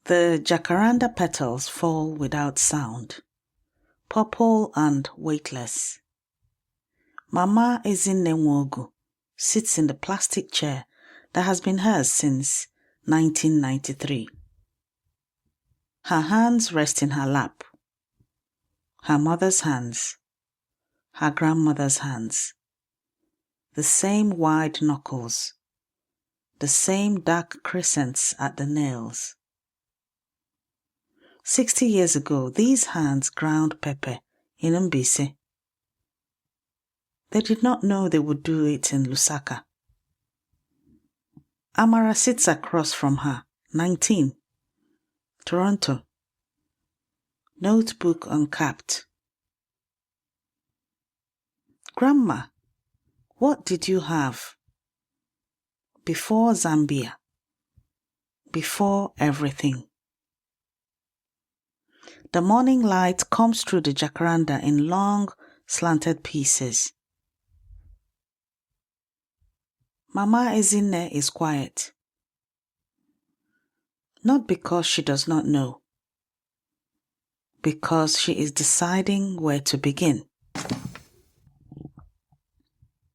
The jacaranda petals fall without sound, purple and weightless. Mama Ezinne Nwogu sits in the plastic chair that has been hers since 1993. Her hands rest in her lap. Her mother's hands, her grandmother's hands. The same wide knuckles, the same dark crescents at the nails. 60 years ago, these hands ground pepper in Mbise. They did not know they would do it in Lusaka. Amara sits across from her, 19. Toronto. Notebook uncapped. Grandma, what did you have? Before Zambia. Before everything. The morning light comes through the jacaranda in long, slanted pieces. Mama Ezinne is quiet. Not because she does not know, because she is deciding where to begin.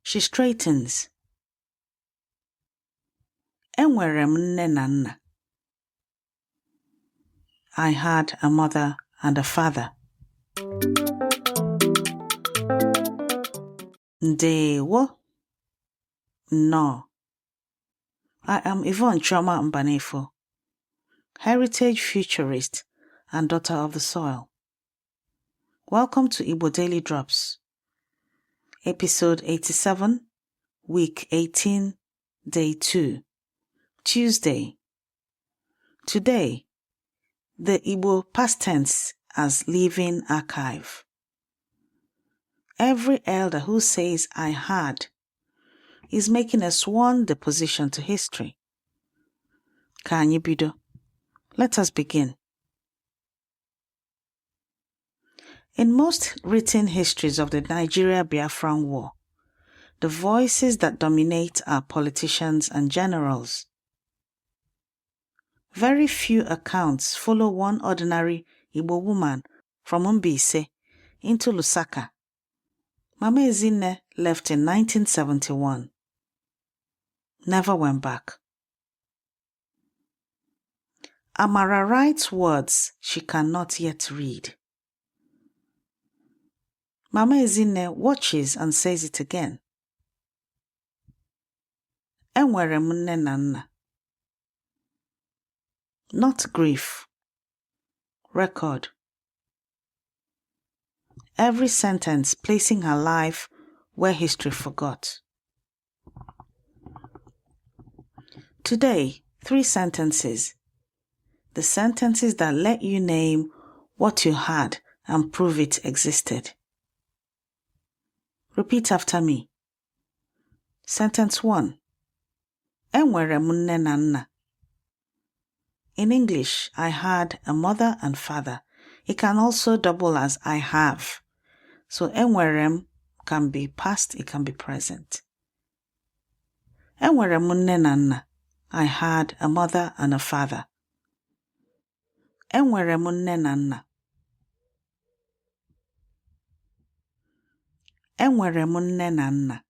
She straightens. Enwere m nne na nna. I had a mother and a father. Ndewo. No. I am Yvonne Mbanefo, heritage futurist and daughter of the soil. Welcome to Igbo Daily Drops, Episode 87, Week 18, Day 2, Tuesday. Today, the Igbo past tense as living archive. Every elder who says I had is making a sworn deposition to history. Ka anyị bido. Let us begin. In most written histories of the Biafran War, the voices that dominate are politicians and generals. Very few accounts follow one ordinary Igbo woman from Mbise into Lusaka. Mama Ezinne left in 1971. Never went back. Amara writes words she cannot yet read. Mama Ezinne watches and says it again. Enwere m nne na nna. Not grief. Record. Every sentence placing her life where history forgot. Today, 3 sentences. The sentences that let you name what you had and prove it existed. Repeat after me. Sentence 1. Enwere m nne na nna. In English, I had a mother and father. It can also double as I have. So enwere m can be past, it can be present. Enwere m nne na nna. I had a mother and a father. Enwere m nne na nna. Enwere m nne na nna.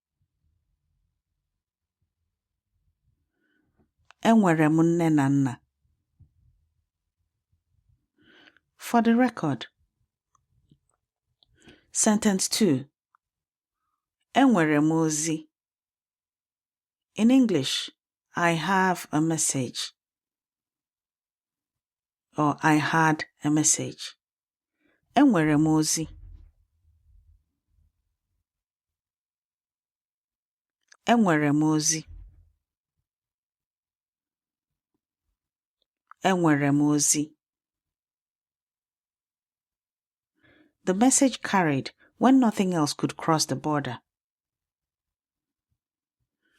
Enwere m nne na nna. For the record. Sentence 2. Enwere m ozi. In English, I have a message. Or I had a message. Enwere m ozi. Enwere m ozi. Enwere m ozi. The message carried when nothing else could cross the border.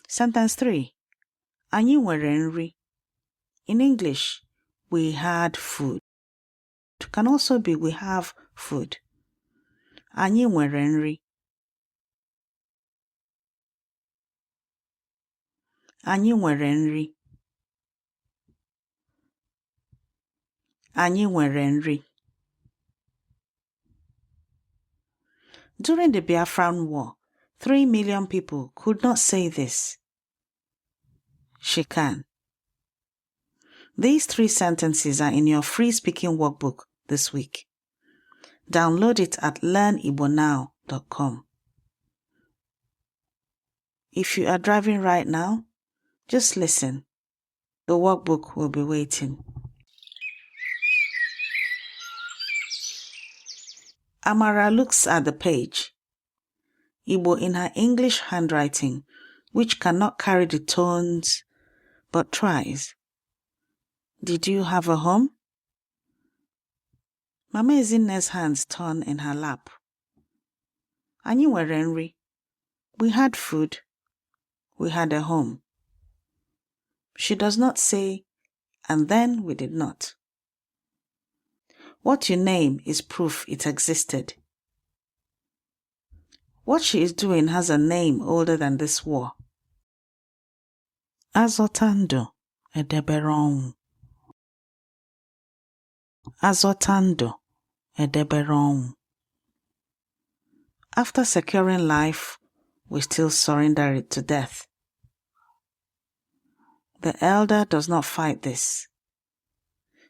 Sentence 3. Anyị nwere nri. In English, we had food. It can also be we have food. Anyị nwere nri. Anyị nwere nri. Anyị nwere nri. During the Biafran War, 3 million people could not say this. She can. These 3 sentences are in your free speaking workbook this week. Download it at learnigbonow.com. If you are driving right now, just listen. The workbook will be waiting. Amara looks at the page. Igbo in her English handwriting, which cannot carry the tones, but tries. Did you have a home? Mama Ezinne's hands turn in her lap. Anyị nwere nri. We had food. We had a home. She does not say, and then we did not. What you name is proof it existed. What she is doing has a name older than this war. Azotando edeberon. Azotando edeberon. After securing life, we still surrender it to death. The elder does not fight this.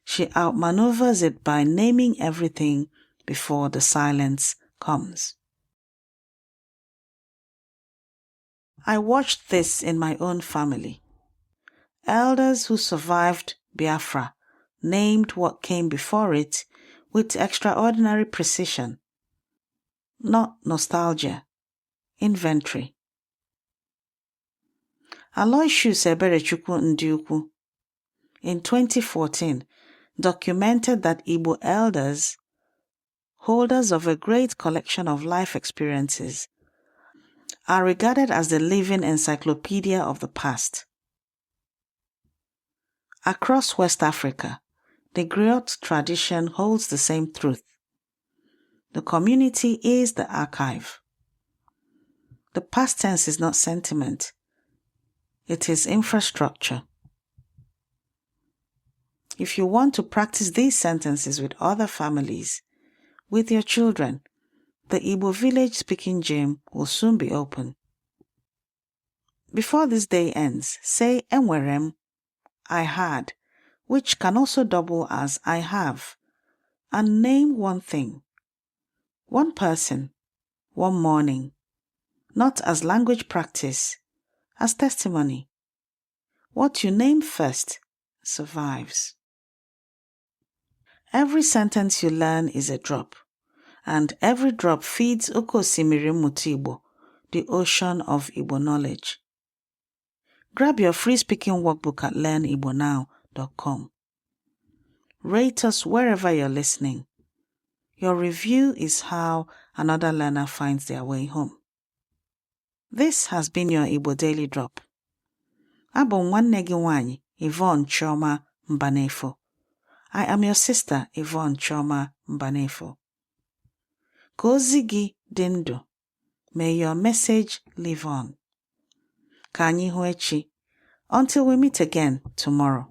She outmaneuvers it by naming everything before the silence comes. I watched this in my own family. Elders who survived Biafra named what came before it with extraordinary precision. Not nostalgia, inventory. Aloysius Eberechukwu Ndiukwu, in 2014, documented that Igbo elders, holders of a great collection of life experiences, are regarded as the living encyclopaedia of the past. Across West Africa, the griot tradition holds the same truth. The community is the archive. The past tense is not sentiment. It is infrastructure. If you want to practice these sentences with other families, with your children, the Igbo village speaking gym will soon be open. Before this day ends, say enwerem, I had, which can also double as I have, and name one thing, one person, one morning, not as language practice, as testimony. What you name first survives. Every sentence you learn is a drop, and every drop feeds Okosimiri Mutibo, the ocean of Igbo knowledge. Grab your free speaking workbook at learnigbonow.com. Rate us wherever you're listening. Your review is how another learner finds their way home. This has been your Igbo Daily Drop. Abụ nwanne gị nwanyị, Yvonne Chioma Mbanefo. I am your sister, Yvonne Chioma Mbanefo. Ka ozi gị dị ndụ. May your message live on. Ka anyị hụ echi. Until we meet again tomorrow.